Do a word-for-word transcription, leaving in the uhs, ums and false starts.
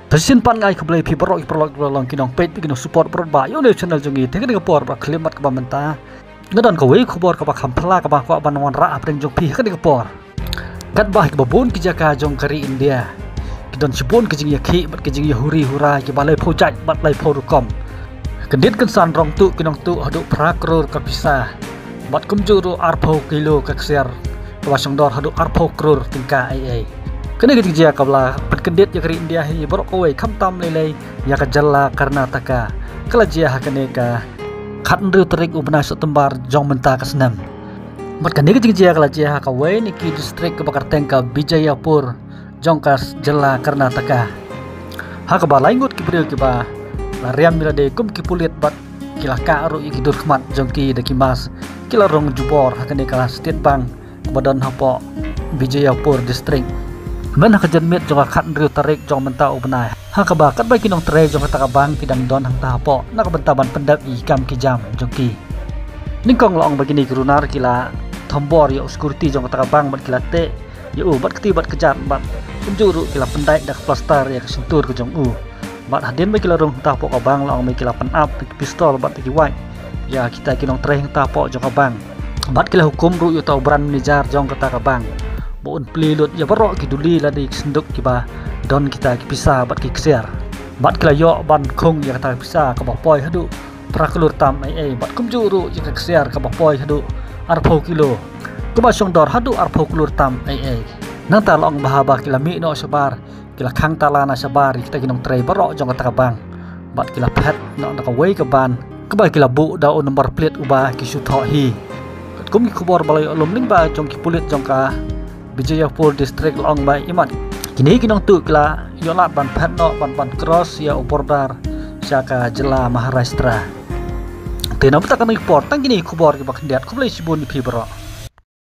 Sa shisien pat nga ai khublei phi baroh ki paralok kiba long ki nongpeit, ki nongsupport bad ba ïa une u channel jong ngi. Te ha kane ka por ba khlem pat kaba mynta nga don kawei ka khubor kaba kham phylla kaba kwah ban wanrah hapdeng jong phi ha kane ka por. Katba ha kiba bun ki jaka jong ka ri India ki don shibun ki jingïakhih bad ki jingïahuri hura kiba laiphew jait bad laiphew rukom. Kyndit kynsan rong tuh ki nongtuh haduh phra klur ka pisa bad kumjuh ruh arphew kilo ka ksiar kaba shongdor haduh arphew klur tyngka ei ei. Kane ka jingjia kaba la pynkyndit ïa ka ri India hi baroh kawei, khamtam lei lei ïa ka jylla Karnataka. Ka la jia ha kane ka khathynriew tarik u bnai September jong mynta ka snem. Bad kane ka jingjia ka la jia ha kawei na ki district kaba kyrteng ka Vijayapur jong ka jylla Karnataka, ha kaba lai ngut ki briew kiba la riam ïa lade kum ki pulit bad ki la kah ruh ïa ki dur khmat jong ki da ki mask, ki la rung jubor ha kane ka State Bank kaba don hapoh Vijayapur district myn ha ka janmiet jong ka khathynriew tarik jong mynta u bnai, ha kaba katba ki nongtrei jong kata ka bank ki dang don hangta hapoh na ka bynta ban pyndep ïa ki kam ki jam jong ki. Nyngkong la ong ba kine ki runar ki la thombor ïa u security jong kata ka bank bad ki la teh ïa u bad kti bad kjat bad kumjuh ruh ki la pyndait da ka plaster ïa ka shyntur ka jong u. Bad hadien ba ki la rung hangta hapoh ka bank la ong ba ki la pynap da ki pistol bad da ki wait ïa kita ki nongtrei hangta hapoh jong ka bank. Bad ki la hukum ruh ïa uta u branch manager jong kata ka bank ba un plie lut ïa baroh ki duli lane ki synduk kiba don kita ki pisa bad ki ksiar. Bad ki la ïoh ban khung ïa kata ka pisa kaba poi haduh phra klur tam ei ei bad kumjuh ruh ïa ka ksiar kaba poi haduh arphew kilo kaba shongdor haduh arphew klur tam ei ei. Nangta la ong ba haba ki la mih noh shabar, ki la khang tala na shabar ïa kita ki nongtrei baroh jong kata ka bank bad ki la phet noh na kawei ka ban kaba ki la buh da u number plate uba ki shu thoh hi. Katkum ki khubor ba la ïoh lum lyngba jong ki pulit jong ka Vijayapur district la ong ba imat kine ki nongtuh ki la ïoh lad ban phet noh ban ban cross ïa u border sha ka jylla Maharashtra. Te na mynta kane ka por tang kine ki khubor kiba khyndiat, khublei shibun ïa phi baroh.